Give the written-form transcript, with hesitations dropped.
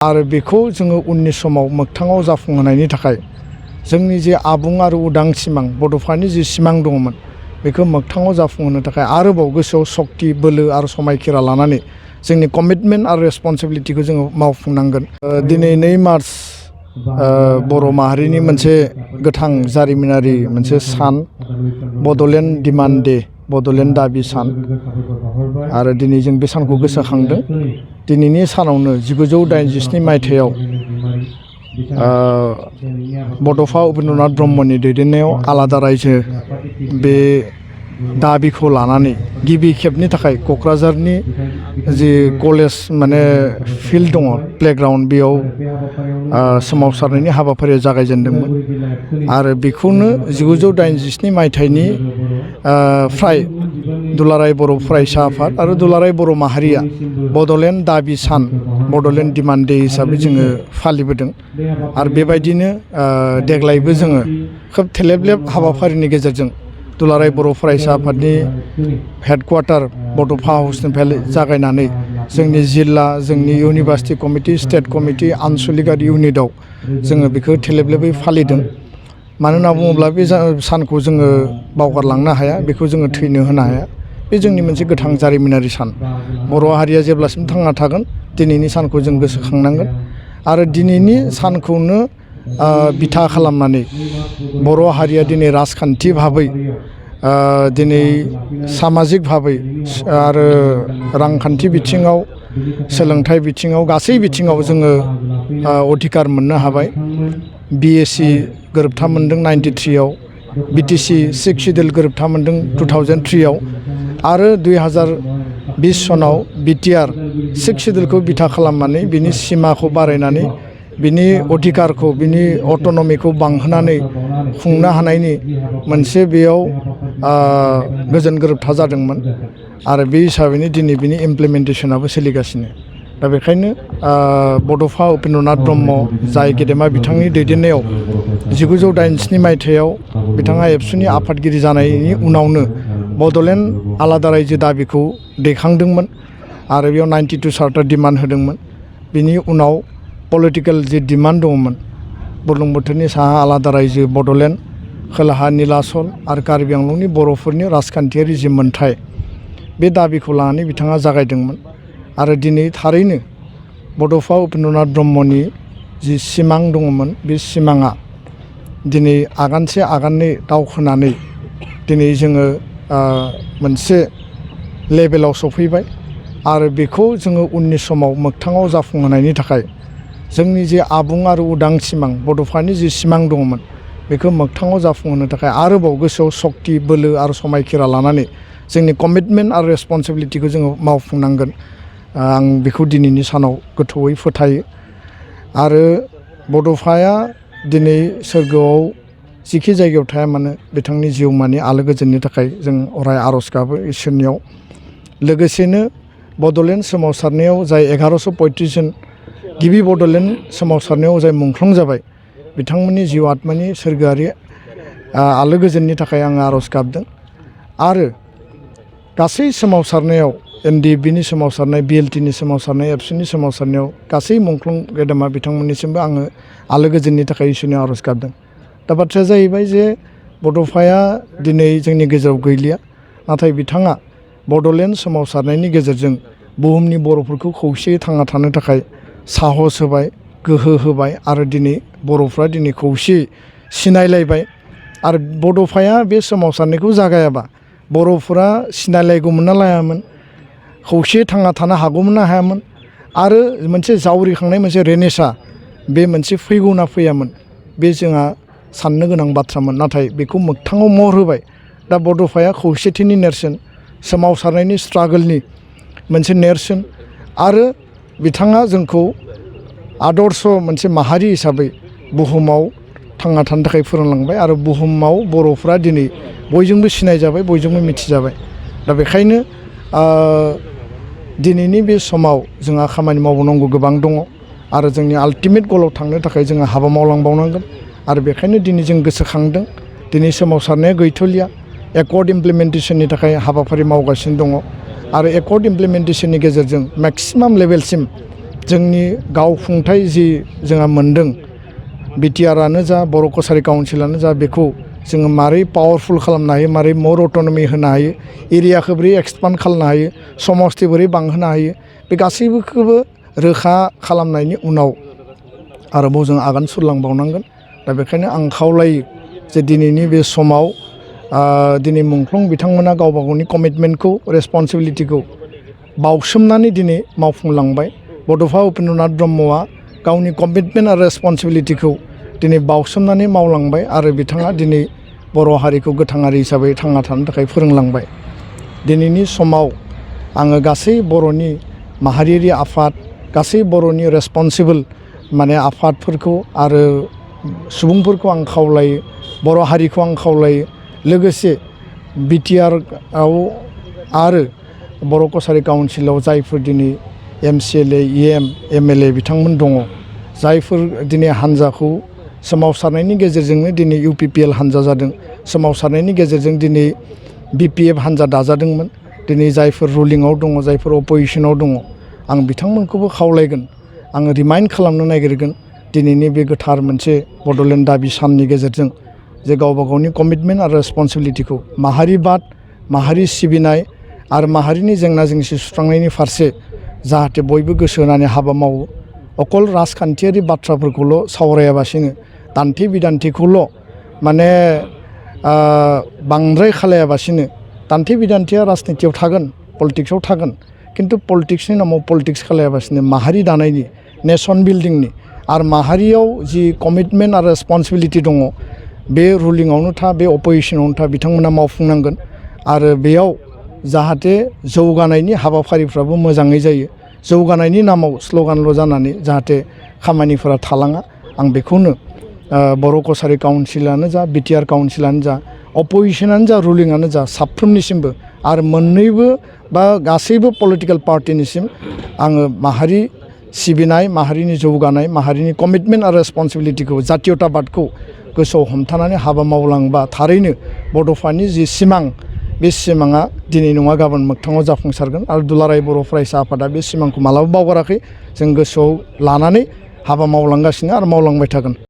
आरो बेखौ जोङो उननि समाव मोगथाङाव जाफुंहोनायनि थाखाय जोंनि जे आबुं आरो उदां सिमां बड'फानि जि सिमां दङमोन बेखौ मोगथाङाव जाफुंहोनो थाखाय आरोबाव गोसोआव सक्ति बोलो आरो समायखिरा लानानै जोंनि कमिटमेन्ट आरो रेसपन्सिबिलिटिखौ जोङो मावफुंनांगोन। दिनै 2 मार्च बर' माहारिनि मोनसे गोथां जारिमिनारि मोनसे सान, बड'लेण्ड डिमान्ड डे, बड'लेण्ड दाबि सान। आरो दिनै जों बे सानखौ गोसोखांदों। दिनैनि सानावनो 1987 मायथाइयाव बड'फा उपेन्द्रनाथ ब्रह्मनि दैदेननायाव आलादा रायजो बे दाबिखौ लानानै गिबि खेबनि थाखाय क'क्राझारनि जि कलेज माने फिल्ड दङ, प्लेग्राउन्ड, बेयाव सोमावसारनायनि हाबाफारिया जागायजेनदोंमोन। आरो बेखौनो 1987 मायथाइनि फ्राय दुलाराय बर' फरायसा आफाद आरो दुलाराय बर' माहारिया बड'लेण्ड दाबि सान, बड'लेण्ड डिमान्ड डे हिसाबै जोङो फालिबोदों। आरो बेबायदिनो देग्लायबो जोङो खोब थेलेबलेब हाबाफारिनि गेजेरजों दुलाराय बर' फरायसा आफादनि हेडक्वार्टार बड'फा हाउसनिफ्राय जागायनानै जोंनि जिल्ला, जोंनि इउनिभार्सिटि कमिटि, स्टेट कमिटि, आनसलिक आरो इउनिटआव जोङो बेखौ थेलेबलेबै फालिदों। मानो होनना बुङोब्ला बे सानखौ जोङो बावगारलांनो हाया, बेखौ जोङो थैनो होनो हाया। बे जोंनि मोनसे गोथां जारिमिनारि सान। बर' हारिया जेब्लासिम थांना थागोन दिनैनि सानखौ जों गोसोखांनांगोन। आरो दिनैनि सानखौनो बिथा खालामनानै बर' हारिया दिनै राजखान्थि भाबै, दिनै सामाजिक भाबै आरो रांखान्थि बिथिङाव, सोलोंथाइ बिथिङाव, गासै बिथिङाव जोङो अधिकार मोननो हाबाय। BSc गोरोबथा मोनदों 93आव, BTC 6 सिडिउल गोरोबथा मोनदों 2003आव आरो 2020 सनाव BTR 6 सिडिउलखौ बिथा खालामनानै बिनि सिमाखौ बारायनानै बिनि अधिकारखौ, बिनि अट'नमिखौ बांहोनानै खुंनो हानायनि मोनसे बेयाव गोजोन गोरोबथा जादोंमोन। आरो बे हिसाबैनो दिनै बिनि इमप्लिमेन्टेसनाबो सोलिगासिनो। दा बेखायनो बड'फा उपेन्द्रनाथ ब्रह्म, जाय गेदेमा बिथांनि दैदेननायाव 1987 मायथाइयाव बिथाङा एबसुनि आफादगिरि जानायनि उनावनो बड'लेण्ड आलादा रायजो दाबिखौ दैखांदोंमोन। आरो बेयाव 92 चार्टार डिमान्ड होदोंमोन। बिनि उनाव पलिटिकेल जि डिमान्ड दङमोन, बुरलुंबुथुरनि साहा आलादा रायजो बड'लेण्ड, खोलाहा नीलाचल आरो कार्बि आंलंनि बर'फोरनि राजखान्थियारि जि मोन्थाय, बे दाबिखौ लानानै बिथाङा जागायदोंमोन। आरो दिनै थारैनो बड'फा उपेन्द्रनाथ ब्रह्मनि जि सिमां दङमोन, बे सिमाङा दिनै आगानसे आगाननै दावखोनानै दिनै जोङो मोनसे लेभेलाव सफैबाय। आरो बेखौ जोङो उननि समाव मोगथाङाव जाफुंहोनायनि थाखाय जोंनि जे आबुं आरो उदां सिमां, बड'फानि जि सिमां दङमोन, बेखौ मोगथाङाव जाफुंहोनो थाखाय आरोबाव गोसोआव सक्ति बोलो आरो समायखिरा लानानै जोंनि कमिटमेन्ट आरो रेसपन्सिबिलिटिखौ जोङो मावफुंनांगोन। आं बेखौ दिनैनि सानाव गोथौयै फोथायो। आरो बड'फाया दिनै सोरगोआव जिखि जायगायाव थाया मानो बिथांनि जिउमानि आलो गोजोननि थाखाय जों अराय आर'ज गाबो इसोरनियाव। लोगोसेनो बड'लेण्ड सोमावसारनायाव जाय 1135 जन गिबि बड'लेण्ड सोमावसारनायाव जाय मुंख्लं जाबाय, बिथांमोननि जिउ आत्मानि सोरगोआरि आलो गोजोननि थाखाय आं आर'ज गाबदों। आरो गासै सोमावसारनायाव, NDFBनि सोमावसारनाय, BLTनि सोमावसारनाय, एबसुनि सोमावसारनायाव गासै मुंख्लं गेदेमा बिथांमोननिसिमबो आङो आलो गोजोननि थाखाय इसोरनियाव आर'ज गाबदों। दा बाथ्राया जाहैबाय जे बड'फाया दिनै जोंनि गेजेराव गैलिया, नाथाय बिथाङा बड'लेण्ड सोमावसारनायनि गेजेरजों बुहुमनि बर'फोरखौ खौसेयै थांना थानो थाखाय साहस होबाय, गोहो होबाय। आरो दिनै बर'फ्रा दिनै खौसेयै सिनायलायबाय। आरो बड'फाया बे सोमावसारनायखौ जागायाबा बर'फोरा सिनायलायगौमोन ना लायामोन, खौसेयै थांना थानो हागौमोन ना हायामोन, आरो मोनसे जावरिखांनाय मोनसे रेनेसा बे मोनसे फैगौ ना फैयामोन, बे जोंहा साननो गोनां बाथ्रामोन। नाथाय बेखौ मोगथाङाव महर होबाय। दा बड'फाया खौसेथिनि नेरसोन, सोमावसारनायनि स्ट्रागोलनि मोनसे नेरसोन। आरो बिथाङा जोंखौ आदर्श मोनसे माहारि हिसाबै बुहुमाव थांना थानो थाखाय फोरोंलांबाय। आरो बुहुमाव बर'फ्रा दिनै बयजोंबो सिनायजाबाय, बयजोंबो मिथिजाबाय। दा बेखायनो दिनैनि बे समाव जोंहा खामानि मावबावनांगौ गोबां दङ। आरो जोंनि आल्टिमेट गलाव थांनो थाखाय जोङो हाबा मावलांबावनांगोन। आरो बेखायनो दिनै जों गोसोखांदों, दिनै सोमावसारनाया गैथ'लिया, एकर्ड इमप्लिमेन्टेसननि थाखाय हाबाफारि मावगासिनो दङ। आरो एकर्ड इमप्लिमेन्टेसननि गेजेरजों मेक्सिमाम लेभेलसिम जोंनि गावखुंथाय जि जोंहा मोन्दों बिटिआरआनो जा बर' कसारि काउन्सिलानो जा बेखौ जोङो मारै पावारफुल खालामनो हायो मारै मर अट'नमि होनो हायो एरियाखौ बोरै एक्सपान्ड खालामनो हायो समस्ति बोरै बांहोनो हायो बे गासैबोखौबो रोखा खालामनायनि उनाव आरोबाव जों आगान सुरलांबावनांगोन दा बेखायनो आं खावलायो जे दिनैनि बे समाव दिनै मुंख्लं बिथांमोना गावबा गावनि कमिटमेन्टखौ रेसपन्सिबिलिटिखौ बावसोमनानै दिनै मावफुंलांबाय बड'फा उपेन्द्रनाथ ब्रह्मआ गावनि कमिटमेन्ट आरो रेसपन्सिबिलिटिखौ दिनै बावसोमनानै मावलांबाय आरो बिथाङा दिनै बर' हारिखौ गोथाङारि हिसाबै थांना थानो थाखाय फोरोंलांबाय दिनैनि समाव आङो गासै बर'नि माहारियारि आफाद गासै बर'नि रेसपन्सिबोल माने आफादफोरखौ आरो सुबुंफोरखौ आं खावलायो बर' हारिखौ आं खावलायो लोगोसे बिटिआरआव आरो बर' कसारि काउन्सिलाव जायफोर दिनै MCLA EM MLA बिथांमोन दङ जायफोर दिनै हान्जाखौ सोमावसारनायनि गेजेरजोंनो दिनै UPPL हान्जा जादों सोमावसारनायनि गेजेरजों दिनै BPF हान्जा दाजादोंमोन दिनै जायफोर रुलिंआव दङ जायफोर अपोजिसनाव दङ आं बिथांमोनखौबो खावलायगोन आङो रिमाइन्ड खालामनो नागिरगोन दिनैनि बे गोथार मोनसे बड'लेण्ड दाबि साननि गेजेरजों जे गावबा गावनि कमिटमेन्ट आरो रेसपन्सिबिलिटिखौ माहारिबाद माहारि सिबिनाय आरो माहारिनि जेंना जेंसि सुस्रांनायनि फारसे जाहाथे बयबो गोसो होनानै हाबा मावो अकल राजखान्थियारि बाथ्राफोरखौल' सावरायाबासिनो दान्थे बिदान्थेखौल' माने बांद्राय खालायाबासिनो दान्थे बिदान्थेया राजनितियाव थागोन पलिटिक्सआव थागोन खिन्थु पलिटिक्सनि नामाव पलिटिक्स खालायाबासिनो माहारि दानायनि नेसन बिल्डिंनि आरो माहारियाव जि कमिटमेन्ट आरो रेसपन्सिबिलिटि दङ बे रुलिंआवनो था बे अपोजिसनावनो था बिथांमोना मावफुंनांगोन आरो बेयाव जाहाथे जौगानायनि हाबाफारिफ्राबो मोजाङै जायो जौगानायनि नामाव स्ल'गानल' जानानै जाहाथे खामानिफोरा थालाङा आं बेखौनो बर' कसारि काउन्सिलानो जा बिटिआर काउन्सिलानो जा अपोजिसनानो जा रुलिंआनो जा साफ्रोमनिसिमबो आरो मोननैबो बा गासैबो पलिटिकेल पार्टिनिसिम आङो माहारि सिबिनाय माहारिनि जौगानाय माहारिनि कमिटमेन्ट आरो रेसपन्सिबिलिटिखौ जातीयताबादखौ गोसोआव हमथानानै हाबा मावलांबा थारैनो बड'फानि जि सिमां बे सिमाङा दिनै नङा गाबोन मोगथाङाव जाफुंसारगोन आरो दुलाराय बर' फरायसा आफादा बे सिमांखौ मालाबा बावगाराखै जों गोसोआव लानानै हाबा मावलांगासिनो आरो मावलांबाय थागोन।